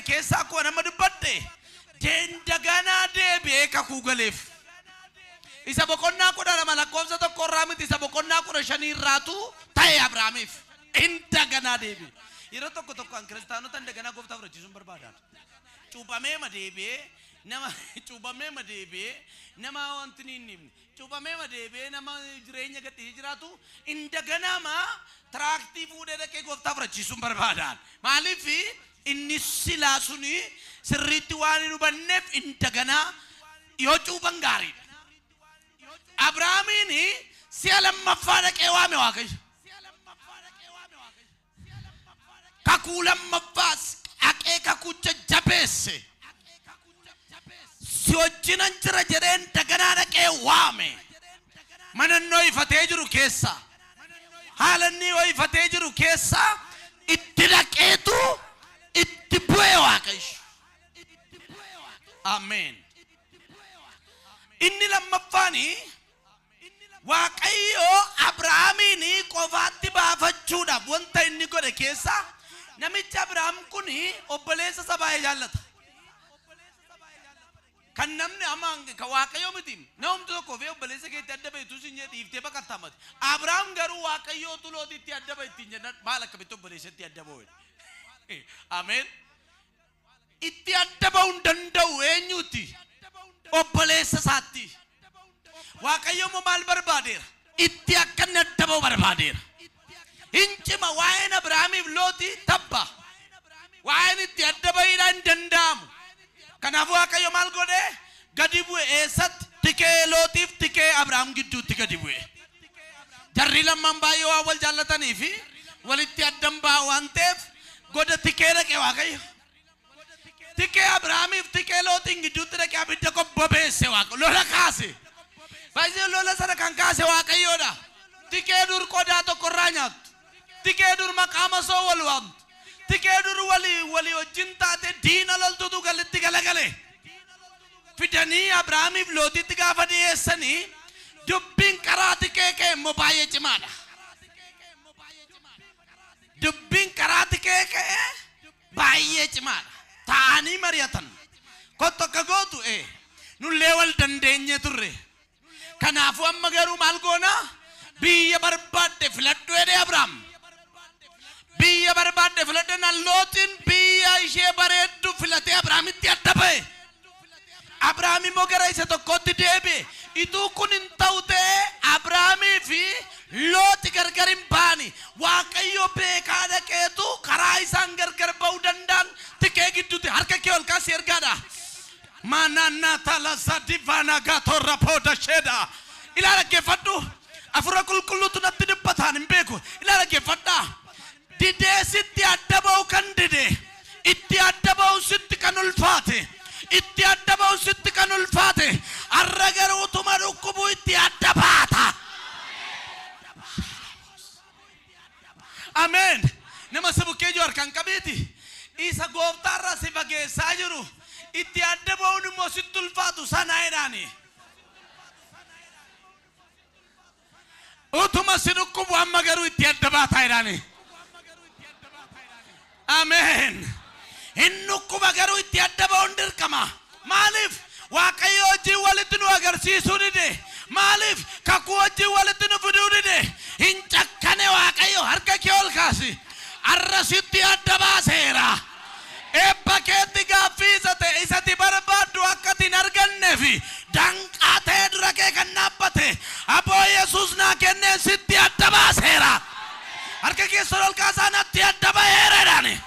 keessaa akkuma nama dubbadhe dendaganaa deebi'ee kakuu galeef. Isa boqonnaa 12 lakkoofsa 1 irraa miti, isa boqonnaa 15 irraatu ta'e Abrahaamiif. Indaganaa deebi'e. Yeroo tokko tokko an kiristaanota indaganaa gooftaa fudhachiisuun barbaada. Cuuphameema deebi'ee nama cuuphameema deebi'ee nama wanti hin himne, cuuphameema deebi'ee nama jireenya gadhiisee jiraatu indaganaama tiraaktii fuudhee dhaqee gooftaa fudhachiisuun barbaadaan. Maaliif? Inni silaa suni sirriitti waan hin hubanneef indaganaa yoo cuuphan gaariidha. Abrahaamiin si'a lammaffaa dhaqee waame Waaqayyo. Kakuu lammaffaas dhaqee kakucha jabeesse. Si wajjinan jira jedheen daganaa dhaqee waame. Mana inni ho'ifatee jiru keessa, haala inni ho'ifatee jiru keessa itti dhaqeetu itti bu'e Waaqayyo. Ameen. Inni lammaffaan, Waaqayyo Abrahaamiin qofaatti baafachuudhaaf wanta inni godhe keessaa, namichi Abrahaam kun obboleessa isaa baay'ee jaallata. Kan namni amma kan Waaqayyoo miti, namumti tokko ofii obboleessa keetti adda ba'itu sin jedhe dhiiftee baqattaa mati. Abrahaam garuu Waaqayyootu Looxitti adda ba'i ittiin jennaan, maal akkamitti obboleessatti adda ba'u jedhe. Ameen. Itti adda ba'uu hin danda'u. Eenyuutti? Obboleessa isaatti. Waaqayyo immoo maal barbaadeera? Itti akka inni adda ba'u barbaadeera. Hin cima waa'een Abrahaamiif Looxii tabba. Waa'een itti adda ba'iidhaa hin danda'amu. Kanaafuu Waaqayyo maal godhe? Gadi bu'e. Eessatti? Tikee Looxiif tikee Abrahaam gidduutti gadi bu'e. Jarri lamman baay'ee waan wal jaallatanii fi walitti addan ba'a waan ta'eef goda tikee dhaqe Waaqayyo. Tikee Abrahaamiif tikee Looxiin gidduutti dhaqee abidda qobbobeesse Waaqa. Lola kaase. Baay'ee lola sana kan kaase Waaqayyoodha. Tikee dur qodaa tokkorraa nyaattu. Tikee dur maqaa masoo wal waamtu. Tikee dur walii walii wajjin taate diina loltutu galitti galagale. Fidanii Abrahaamiif Looxitti gaafa dhiyeessanii, dubbiin karaa tikee ka'e immoo baay'ee cimaadha. Dubbiin karaa tikee ka'e baay'ee cimaadha. Taa'anii mari'atan. Kottu akka gootu ee nullee wal dandeenye turre. Kanaafuu amma garuu maal goona? Biyya barbaadde filadhu jedhee Abrahaam. Biyya barbaadde filadhu jennaan Looxiin biyya ishee bareeddu filatee Abrahaamitti adda ba'e. Abrahaam immoo gara isa tokkootti deebi'e. Ituu kun hin ta'u ta'ee Abrahaamii fi Looxi gargar hin ba'ani. Waaqayyo beekaa dhaqeetu karaa isaan gargar ba'uu danda'an tikee gidduutti harka kee ol kaasi ergaadha. Maananata la sadivana gatorra poda sheda. Ilaa dhaggeeffadhu. Afura qulqulluutu natti dubbataan hin beeku. Ilaa dhaggeeffadhaa. Didee sitti adda ba'u kan dide. Itti adda ba'uun sitti kan ulfaate. Itti adda ba'uun sitti kan ulfaate. Har'a garuu utuma dhukkubuu itti adda baata. Ameen. Nama si bukkee jiru harkaan qabiiti. Isa gooftaarraa si fageessaa jiru, itti adda ba'uun immoo sitti ulfaatu sana jedhaani. Utuma si dhukkubu amma garuu itti adda baataa jedhaani. Ameen. Hin dhukkuba, garuu itti adda ba'uun dirqama. Maaliif? Waaqayyo wajjin walitti nu agarsiisuu dide. Maaliif? Kakuu wajjin walitti nu fiduu dide. Hin cakkane Waaqayyo. Harka kee ol kaasi. Har'a sitti adda baaseera. Eebba keetti gaaffii isa ta'e, isati barbaaddu akka ati hin arganneef danqaa ta'ee dura kee kan dhaabbate, aboo Yesuus naa kenneen sitti adda baaseera. Harka keessan ol kaasaa, natti adda ba'eera jedhaani.